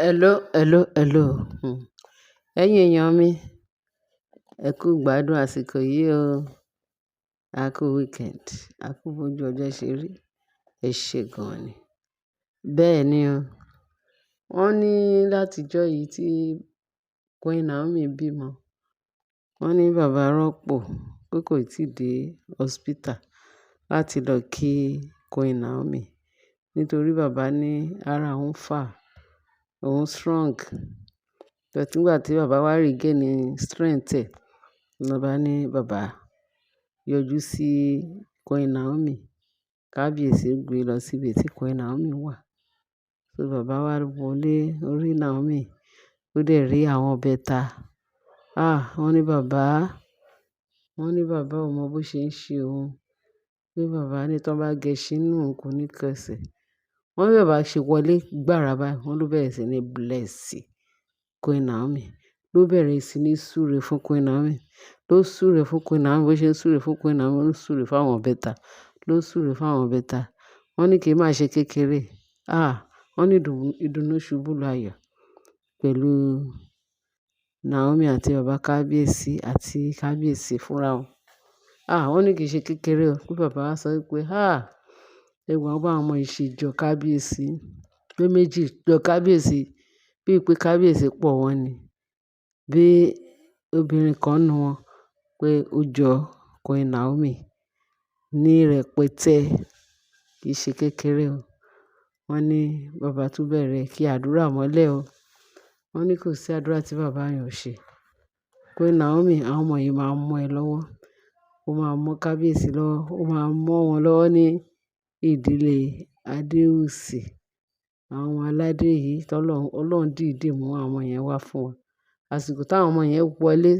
Hello, hello, hello. Ẹ̀yin èèyàn mi, ẹ kú gbádùn àsìkò yìí o. A kú weekend, a kú bójú ọjọ́ ṣe rí. Ẹ ṣe gan ni. Bẹ́ẹ̀ ni o. Wọ́n ní látijọ́ yìí tí Queen Naomi bímọ. Wọ́n ní bàbá rọ́pò pé kò tí dé hospital láti lọ kí Queen Naomi. Nítorí bàbá ní ara òun fà, òun strong. But nígbà tí bàbá wá regain strength ẹ̀, ní wọ́n bá ní bàbá yọjú sí Queen Naomi. Kábíyèsí gbé lọ síbi tí Queen Naomi wà. So bàbá wá wọlé, ó rí Naomi, ó dẹ̀ rí àwọn ìbẹta. Ah! Wọ́n ní bàbá ò mọ bó ṣe ń ṣe òun. Pé bàbá ní tí wọ́n bá gẹṣin nínú òun kò ní kẹsẹ̀. Wọ́n ní bàbá ṣe wọlé gbàrà báyìí, wọ́n ló bẹ̀rẹ̀ sí ní bless Queen Naomi. Ló bẹ̀rẹ̀ sí ní súre fún Queen Naomi. Ló súre fún Queen Naomi, bó ṣe ń súre fún Queen Naomi, ló ń súre fún àwọn ìbẹta. Ló súre fún àwọn ìbẹta. Wọ́n ní kí í má ṣe kékeré. Ah! Wọ́n ní ìdùnnú ṣubú layọ̀ pẹ̀lú Naomi àti bàbá kábíyèsí àti kábíyèsí fúnra wọn. Ah! Wọ́n ní kì í ṣe kékeré o. Pé bàbá wá sọ wípé, "Ah! Ẹ wo bí àwọn ọmọ yìí ṣe jọ kábíyèsí. Pé méjì jọ kábíyèsí. Bí i pé kábíyèsí pọ̀ wọ́n ni." Bí obìnrin kan nínú wọn pé ó jọ Queen Naomi ní rẹpẹtẹ. Kì í ṣe kékeré o. Wọ́n ní bàbá tún bẹ̀rẹ̀ kí àdúrà mọ́lẹ̀ o. Wọ́n ní kò sí àdúrà tí bàbá yẹn ò ṣe. Queen Naomi, àwọn ọmọ yìí máa mọ́ ẹ lọ́wọ́. Ó máa mọ́ kábíyèsí lọ́wọ́. Ó máa mọ́ wọn lọ́wọ́ ní ìdílé Adéwùsì. Àwọn ọmọ aládé yìí tí Ọlọ́run dìídì mú àwọn ọmọ yẹn wá fún wọn. Àsìkò tí àwọn ọmọ yẹn wọlé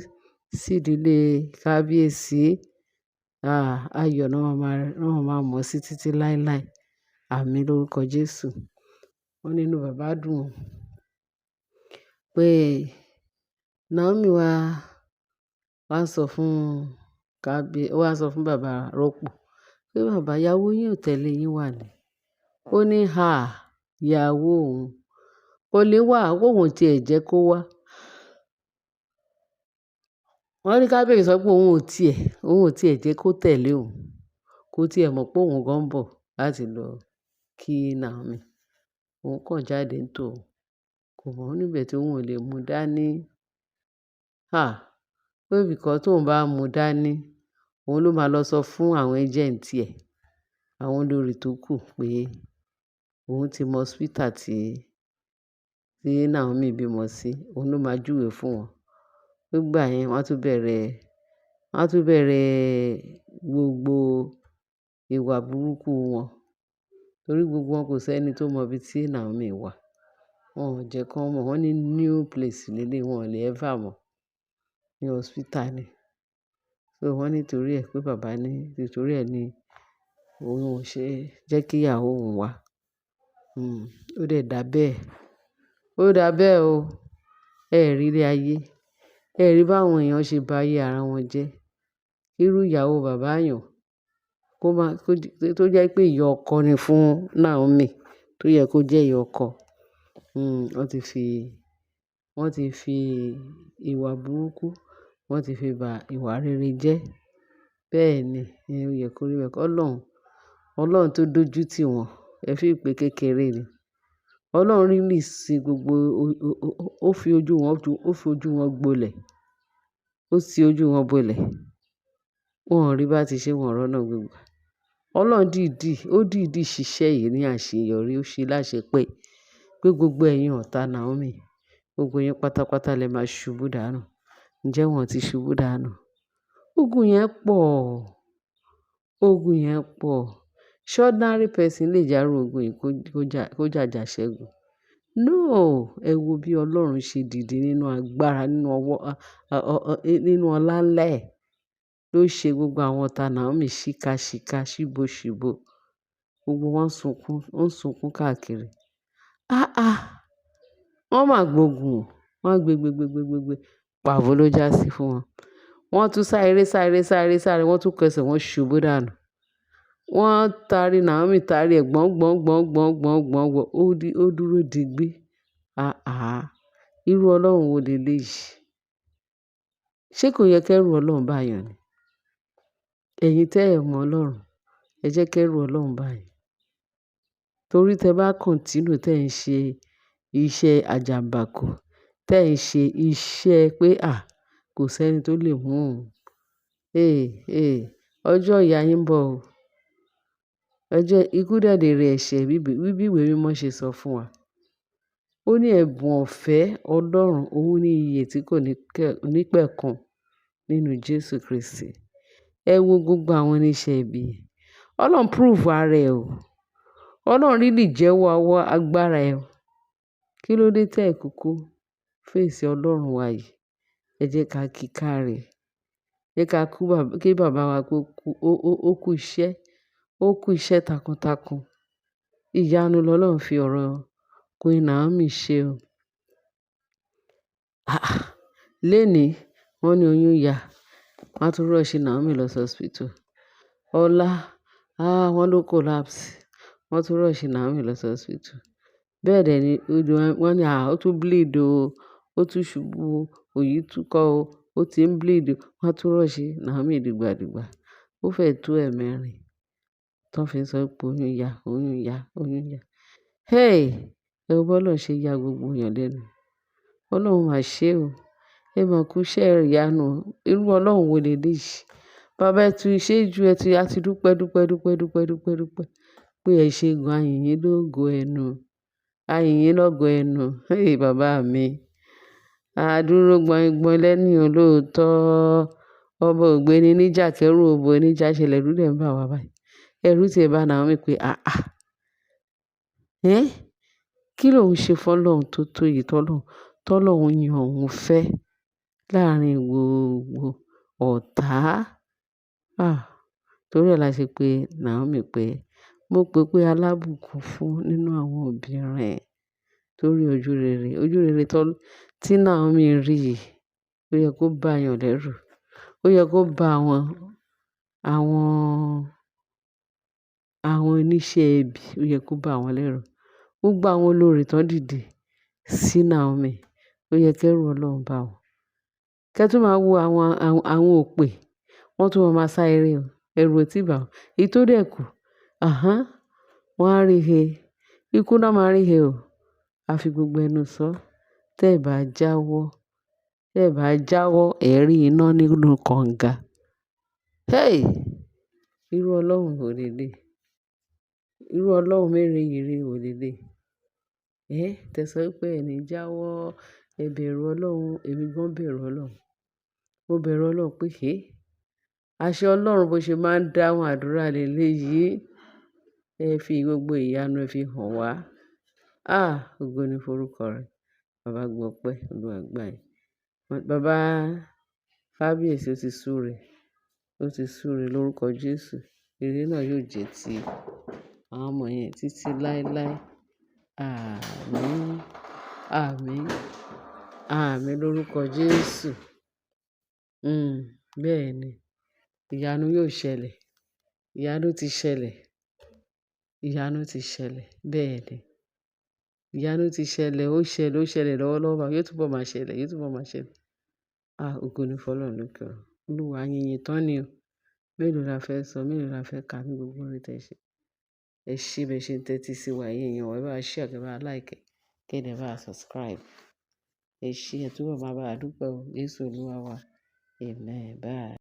sí ìdílé kábíyèsí, ah, ayọ̀ ni wọ́n máa mọ̀ sí títí láéláé. Àmín lórúkọ Jésù. Wọ́n ní inú bàbá dùn pé Naomi wá, wá sọ fún wá sọ fún bàbá rọ́pò pé bàbá ìyàwó yín ò tẹ̀lé yín wá ni. Ó ní, "hà, ìyàwó òun kò lè wá, òun tí ẹ jẹ́ kó wá." Wọ́n ní kábíyèsí sọ pé òun ò tí ẹ jẹ́ kó tẹ̀lé òun. Kó tí ẹ mọ̀ pé òun gan ń bọ̀ láti lọ kí Naomi. Òun kàn jáde ní tòun. Kò mọ̀ níbẹ̀ tí òun ò lè mú dání. Ah! Pé because tóun bá mú dání, òun ló máa lọ sọ fún àwọn agent ẹ̀, àwọn olórí tó kù pé òun ti mọ hospital tí Naomi bímọ sí. Òun ló máa júwe fún wọn. Nígbà yẹn wọ́n á tún bẹ̀rẹ̀ gbogbo ìwà burúkú wọn. Torí gbogbo wọn kò sí ẹni tó mọ ibi tí Naomi wà. Wọn ò jẹ́ kí wọ́n mọ̀. Wọ́n ní new place nílé, wọn ò lè ever mọ̀. Ní hospital ni. So wọ́n ní torí ẹ pé bàbá ní, nítorí ẹ ní òun ò ṣe jẹ́ kí ìyàwó òun wá. Ó dẹ̀ dà bẹ́ẹ̀. Ó dà bẹ́ẹ̀ o. Ẹ rí ilé ayé. Ẹ rí bí àwọn èèyàn ṣe ba ayé ara wọn jẹ́. Irú ìyàwó bàbá èèyàn kó má, kó tó jẹ́ pé ìyá ọkọ ni fún Naomi, tó yẹ kó jẹ́ ìyá ọkọ. Wọ́n ti fi ìwà burúkú, wọ́n ti fi ba ìwà rere jẹ́. Bẹ́ẹ̀ ni, ó yẹ kó rí bẹ́ẹ̀. Ọlọ́run tó dojú tì wọ́n, ẹ fi pé kékeré ni. Ọlọ́run really sí gbogbo, ó fi ojú wọn gbolẹ̀. Ó ti ojú wọn bolẹ̀. Wọn ò rí bá ti ṣe, wọ́n rọ́nà gbégbá. Ọlọ́run dìídì, ó dìídì ṣiṣẹ́ yìí ní àṣeyọrí, ó ṣe láṣẹ pé gbogbo ẹ̀yin ọ̀tá Naomi, gbogbo yín pátápátá lẹ máa ṣubú dànù. Ǹjẹ́ wọ́n ti ṣubú dànù? Ogun yẹn pọ̀. Ogun yẹn pọ̀. Ṣé ordinary person lè jà irú ogun yìí kó jàjà ṣẹ́gun? No! Ẹ wo bí Ọlọ́run ṣe dìde nínú agbára, nínú ọwọ́, nínú ọlá ńlá ẹ̀ ló ṣe gbogbo àwọn ọ̀tá Naomi ṣíkaṣíka, ṣíboṣìbo. Gbogbo wọn sunkún, wọ́n sunkún káàkiri. Ah ah! Wọ́n máa gbógun o. Wọ́n gbé gbé gbé gbé gbé gbé. Pàbó ló jásí fún wọn. Wọ́n tún sá eré, sá eré, sá eré, sá eré, wọ́n tún kẹsẹ̀, wọ́n ṣubú dànù. Wọ́n tari Naomi, tari ẹ̀ gbọ̀n gbọ̀n gbọ̀n gbọ̀n gbọ̀n gbọ̀n. Ó dúró digbí. Àhá! Irú Ọlọ́run wo leléyìí? Ṣé kò yẹ kẹ́rù Ọlọ́run bá yàn ni? Ẹ̀yin tẹ́ ẹ̀ mọ̀ Ọlọ́run, ẹ jẹ́ kẹ́rù Ọlọ́run bá yín. Torí tẹ bá continue tẹ́ ń ṣe iṣẹ́ àjàǹbàkù, tẹ́ ń ṣe iṣẹ́ pé à, kò sẹ́ni tó lè mú òun. Hey, hey, ọjọ́ ìyà yín ń bọ̀ o. Ọjọ́ ikú dẹ̀ lèrè ẹ̀ṣẹ̀ bí ìwé mímọ́ ṣe sọ fún wa. Ó ní ẹ̀bùn ọ̀fẹ́ Ọlọ́run, òun ní ìyè tí kò ní pẹ̀kun nínú Jésù Kristi. Ẹ wo gbogbo àwọn oníṣẹ́ ibi. Ọlọ́run prove ara ẹ̀ o. Ọlọ́run really jẹ́wọ́ ọwọ́ agbára ẹ̀ o. Kí ló dé tí ẹ kúkú face Ọlọ́run wa yìí? Ẹ jẹ́ ká kí káre. Jẹ́ ká kí bàbá wa kó kú, ó kú iṣẹ́, ó kú iṣẹ́ takuntakun. Ìyanu lọ́lọ́run fi ọ̀rọ̀ Queen Naomi ṣe o. Àhá! Lénìí, wọ́n ní oyún ya. Wọ́n á tún rush Naomi lọ sí hospital. Ọlá, ah, wọ́n ló collapse. Wọ́n tún rush Naomi lọ sí hospital. Bẹ́ẹ̀ dẹ̀ ni, wọ́n ní, à, ó tún bleed o, ó tún ṣubú o, òyì tún kọ́ o, ó ti ń bleed o. Wọ́n tún rush Naomi dìgbàdìgbà. Ó fẹ́ tó ẹ̀mẹ́rin tó fi ń sọ pé oyún ya, oyún ya, oyún ya. Hey! Ẹ wo bí Ọlọ́run ṣe ya gbogbo èèyàn lẹ́nu. Ọlọ́run máa ṣe o. Ẹ máa kú iṣẹ́ ìyanu. Irú Ọlọ́run wo leléyìí? Baba ẹ tún ṣe ju ẹ ti, a ti dúpẹ́, dúpẹ́, dúpẹ́, dúpẹ́, dúpẹ́, dúpẹ́ pé ẹ ṣe gan ayìnyín lógo ẹnu. Ayìnyín lọ́gọ ẹnu. Hey, bàbá mi. A dúró gbọin-gbọin lẹ́yìn olóòótọ́. Ọba ògbéni níjà kẹ́rù òbò níjà ṣẹlẹ̀ ẹ̀rù dẹ̀ ń bà wá báyìí. Ẹ̀rù tí ẹ bá Naomi pé àáà. Ẹ́! Kí ló ń ṣe fún Ọlọ́run tó tó yìí tọ́lọ́run, tọ́lọ́run yan òun fẹ́ láàárín gbogbo ọ̀tá? Ah! Torí ẹ la ṣe pé Naomi pé, mo pé pé alábùkún fún nínú àwọn obìnrin torí ojú rere tó, tí Naomi rí yìí, ó yẹ kó bá èèyàn lẹ́rù. Ó yẹ kó bá àwọn, àwọn, àwọn oníṣẹ́ ibi, ó yẹ kó bá wọn lẹ́rù. Gbogbo àwọn olórí tó ń dìde sí Naomi, ó yẹ kẹ́rù Ọlọ́run bá wọn. Kẹ́ tún máa wo àwọn, àwọn, àwọn òpè, wọ́n tún máa sá eré o. Ẹ̀rù ò tí bà wọ́n. Èyí tó dẹ̀ kù, àhán, wọ́n á rí he. Ikú náà máa rí he o. A fi gbogbo ẹnu sọ. Tẹ́ ẹ bá jáwọ́, tẹ́ ẹ bá jáwọ́, ẹ rí iná nínú kànga. Hey! Irú Ọlọ́run wo leléyìí? Irú Ọlọ́run mérìíyìírí wo leléyìí? Ẹ́! Tẹ sọ wípé ẹ ní jáwọ́, ẹ bẹ̀rù Ọlọ́run, èmi gan bẹ̀rù Ọlọ́run. Mo bẹ̀rù Ọlọ́run pé hé! Aṣẹ Ọlọ́run bó ṣe máa ń dáhùn àdúrà leléyìí. Ẹ fi gbogbo ìyanu ẹ fi hàn wá. Ah! Ògo ni forúkọ rẹ̀. Baba gbọ́ pẹ́, Olúwa gbà yín. Baba Kábíyèsí ó ti súre. Ó ti súre lórúkọ Jésù. Ire náà yóò jẹ́ ti àwọn ọmọ yẹn títí láéláé. Àmín. Àmín. Àmín lórúkọ Jésù. Hmm, bẹ́ẹ̀ ni. Ìyanu yóò ṣẹlẹ̀. Ìyanu ti ṣẹlẹ̀. Ìyanu ti ṣẹlẹ̀. Bẹ́ẹ̀ ni. Ìyanu ti ṣẹlẹ̀, ó ṣẹlẹ̀, ó ṣẹlẹ̀ lọ́wọ́lọ́wọ́ báyìí. Yóò túbọ̀ máa ṣẹlẹ̀, yóò túbọ̀ máa ṣẹlẹ̀. Ah! Ògo ni fún Ọlọ́run lókè ọ̀run. Olúwa yìnyín tán ni o. Mélòó la fẹ́ sọ, mélòó la fẹ́ kà ní gbogbo oore tí ẹ ṣe. Ẹ ṣé bẹ́ẹ̀ ṣe ń tẹ́tí sí wa, ẹ̀yin èèyàn wa. Ẹ bá wa share, kẹ́ bá wa like, kẹ́ dẹ̀ bá wa subscribe. Ẹ ṣé, ẹ túbọ̀ máa bá wa dúpẹ́ o. Jésù Olúwa wa. Amen. Bye.